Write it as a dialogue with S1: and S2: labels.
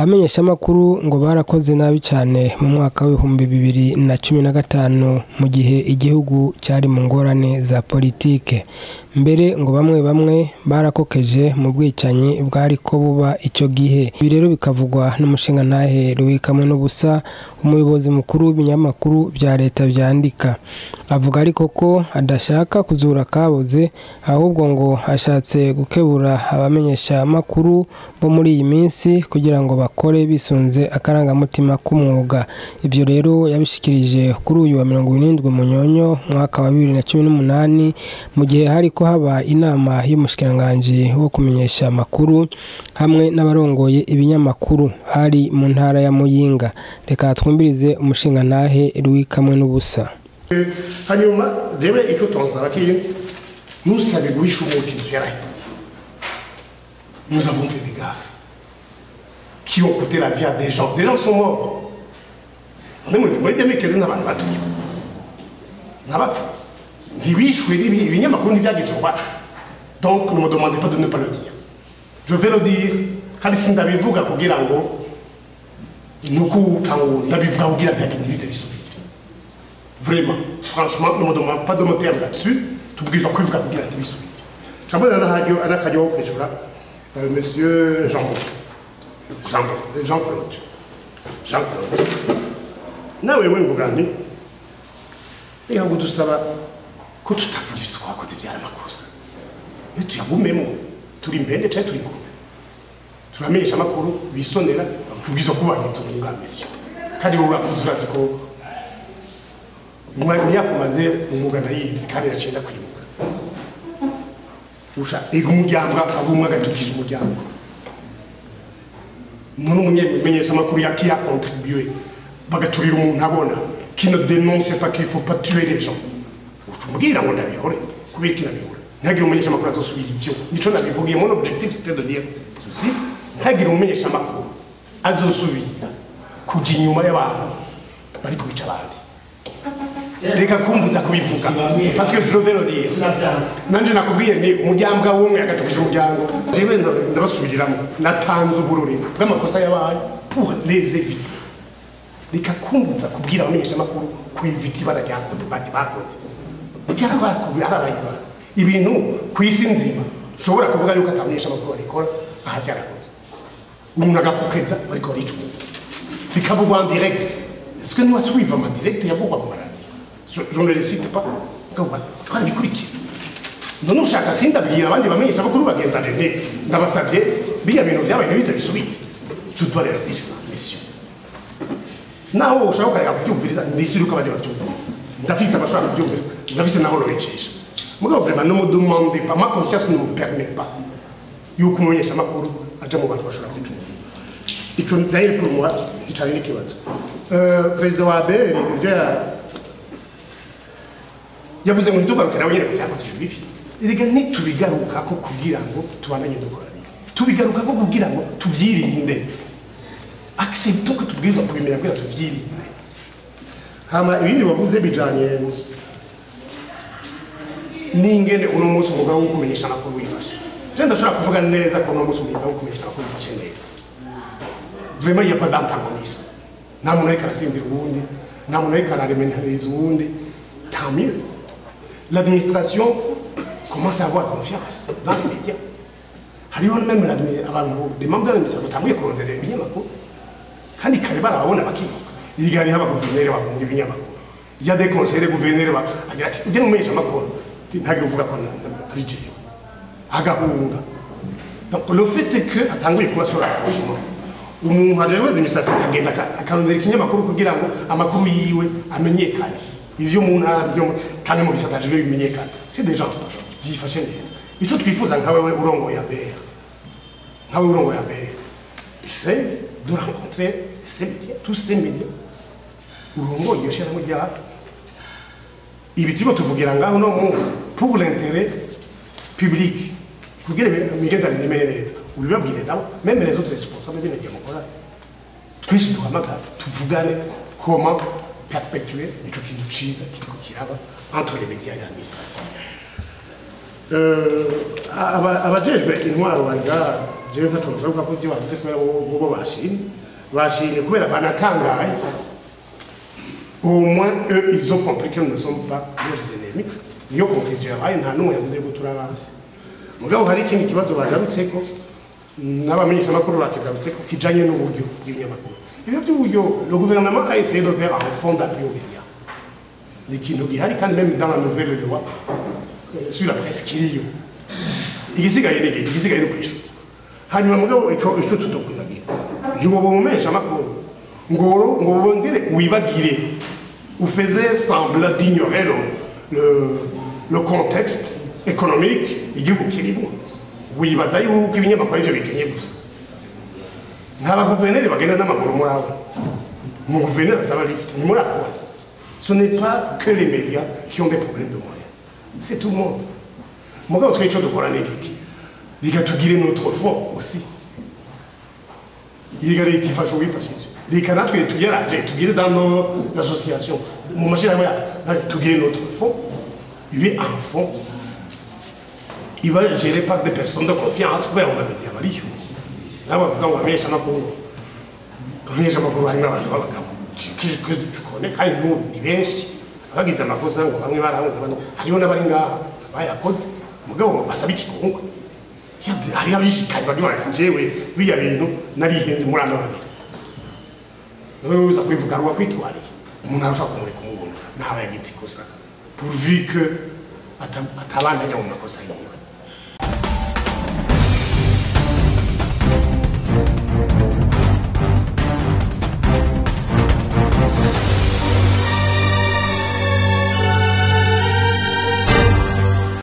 S1: Abamenyeshamakuru ngo barakoze nabi cyane mu mwaka w'2015 mu gihe igihugu cyari mu ngorane za politike. Mbere ngo bamwe bamwe barakokeje mu bwicanyi bwari ko buba icyo gihe. Ibi rero bikavugwa n'umushingantahe Louis Kamwenubusa, umuyobozi mukuru w'ibinyamakuru bya leta byandika. Avuga ariko ko adashaka kuzura kaboze, ahubwo ngo ashatse gukebura abamenyeshamakuru bo muri iyi minsi kugira ngo bakore bisunze akarangamutima k'umwuga. Ibyo rero yabishikirije kuri uyu wa 77 Munyonyo mwaka wa 2018 mu gihe hari ko haba inama y'umushikiranganji wo kumenyesha amakuru hamwe n'abarongoye ibinyamakuru hari mu ntara ya Muyinga. Reka twumvirize umushingantahe Louis Kamwenubusa.
S2: Hanyuma jewe ico tonsaba kindi ntusabe guhisha umuti inzu yarahiye. Nous avons fait des gaffes qui ont coûté la vie à des gens. Des gens sont morts. Muri 2015 n'abantu batuye n'abapfu ntibishwe ibinyamakuru ntibyagize uruhare. Donc ne me demandez pas de ne pas le dire. Je vais le dire kandi sindabivuga kugira ngo nuko cyangwa ndabivuga kugira ngo ntibize bisubire. Vraiment, franchement, ne me demande pas de me taire là-dessus. Tubwirizwa kubivuga kugira ntibisubire. Cyangwa n'aharyo anakajyaho kwishura monsieur Jean-Claude Jean-Claude nawe we mvuga nti reka ngo dusaba ko tutavuga ibyo twakoze byaramakuza ntituyagumemo, turi impende cyangwa turi ingurube. Turamenyesha amakuru bisonera bakubwiza kubahiriza umwuga mission, kandi wowe urakuzi urazi ko imyaka umaze umwuga ndayizi kandi iracenda kwibuka. Usha ega umuryango akaba agatukije umuryango none umumenyesha amakuru yaki ya contribué bagaturira umuntu abona qui ne dénonce pas qu'il faut pas tuer les gens. Ucumubwira ngo ndabihore kubera iki nabihora ntagire umumenyesha amakuru azosubira ivyo nico nabivugiye. Mon objectif c'était de dire ceci: ntagire umumenyesha amakuru azosubira kuja inyuma y'abantu bari kubica abandi. Reka kumbuza kubivuga parce que je vais le dire. Nanje nakubwiye ni umuryango w'umwe agatukije umuryango. Jewe ndabasubiriramo natanze uburorero bw'amakosa yabaye pour les éviter. Reka kumbuza kubwira abamenyesha amakuru kwevita ibara ryakoze bakoze byarabaye ibintu ku isi nzima. Ushobora kuvuga yuko atamenyesha amakuru arikora aha byarakoze umuntu agakokeza bariko barica umuntu bikavugwa en direct. Est-ce que nous suivons en direct yavugwa mu maradiyo? Je ne les cite pas. Twarabikurikira. None ushaka sindabwira abandi bamenyesha amakuru bagenza nde ndabasabye biya bintu byabaye ntibize bisubire. Je dois leur dire ça, messieurs. Naho ushaka ukareka kubyumviriza ndisuri uko abandi babyumviriza. Ndafise abashaka kubyumviriza, ndafise naho loyicisha. Mugabo vraiment ne me demandez pas, ma conscience ne me permet pas yuko umumenyesha amakuru aja mu bantu bashobora kwica umuntu. Ico d'ailleurs pour moi icari n'ikibazo. Perezida wa ABR ibyo yavuze ngo ntitugaruke nawe nyene ku vyakoze bibi. Erega ntitubigaruka ko kugira ngo tubandanye dukora bibi, tubigaruka ko kugira ngo tuvyirinde. Acceptons ko tubwirizwa kubimenya kugira tuvyirinde. Hama ibindi bavuze bijanye n'ingene uno munsi umwuga wo kumenyesha amakuru wifashe. Je ndashobora kuvuga neza ko uno munsi umwuga wo kumenyesha amakuru wifashe neza. Vraiment il n'y a pas d'antagonisme. Nta muntu ariko arasindira uwundi, nta muntu ariko araremereza uwundi. Tant mieux. L'administration commence à avoir confiance dans les médias. Hariho même abantu les membres de l'administration batanguye kurondera ibinyamakuru kandi kare barababona bakiruka. Iyo hariho abaguverineri bahunga ibinyamakuru, il y a des conseillers de gouverneurs agira ati ujye mumenyesha amakuru ntagire uvuga ko ari jewe agahunga. Donc le fait est que atanguye kuba sur rapprochement umuntu ajejwe administration akagenda akarondera ikinyamakuru kugira ngo amakuru yiwe amenyekane, ivyo mu ntara byo canke mu bisata ajejwe bimenyekane. C'est des gens vyifashe neza. Ico twifuza nka wewe urongoye ABR, nka wewe urongoye ABR, essaye de rencontrer ces médias, tous ces médias urongoye iyo shirahamwe ryawe. Ibi turiko tuvugira ngaho no munsi pour l'intérêt public kugira imigenderanire imere neza, ubibabwire nabo même les autres responsables b'ibintu mukora. Twese duhamagara tuvugane comment perpétuer ico kintu ciza kiriko kiraba entre les médias et l'administration. Abajejwe intwaro bari ngaha. Jewe ntaco novuga ko ivyo bavuze, kubera bo bashimye, bashimye kubera banatangaye. Au moins, eux, ils ont compris que nous ne sommes pas leurs ennemis. Niyo conclusion yabaye, nta n'umwe yavuze yuko turi abansi. Mugabo hari ikindi kibazo bagarutseko, n'abamenyeshamakuru bakigarutseko, kijanye n'uburyo bw'ibinyamakuru. Ibyo by'uburyo, le gouvernement a essayé de faire un fonds d'appui aux médias. Ni ikintu gihari kandi même dans la nouvelle loi sur la presse kiriyo. Igisigaye ni igiki? Igisigaye ni ukwishuta. Hanyuma mugabo ico tutokwibagira, ntiwoba umumenyeshamakuru ngo wongere wibagire, ufaisait semblant d'ignorer le contexte économique igihugu kirimo, wibaza yuko ibinyamakuru arivyo bikenye gusa. Nta baguverineri bagenda n'amaguru muri abo, umuguverineri asaba lift ntimurakubona. Ce n'est pas que les médias qui ont des problèmes de moyens, c'est tout le monde. Mugabo twe ico dukora ni igiki? Reka tugire notre fonds aussi. Yiga leta ifasha uwifashije, reka natwe tugeraje tugire dans nos associations, mu mashyirahamwe yacu, natwe tugire notre fonds, ibe un fonds iba géré par des personnes de confiance, kubera mu mamedia bariyo nabo bavuga ngo abamenyeshamakuru harimo abantu b'abagabo tukone, kandi n'ubu ni benshi abagize amakosa, ngo bamwe barahunze, abandi hariho n'abari ngaha bayakoze, mugabo basaba ikigongwe. Hariho abishikanye bagira bati: "Jewe biriya bintu narihenze, murambabarira." Wewe uza kwivuga ruwa kwitwariye, umuntu arashobora kumureka umubona ntaba yagize ikosa, pourvu que atabandanya mu makosa yiwe.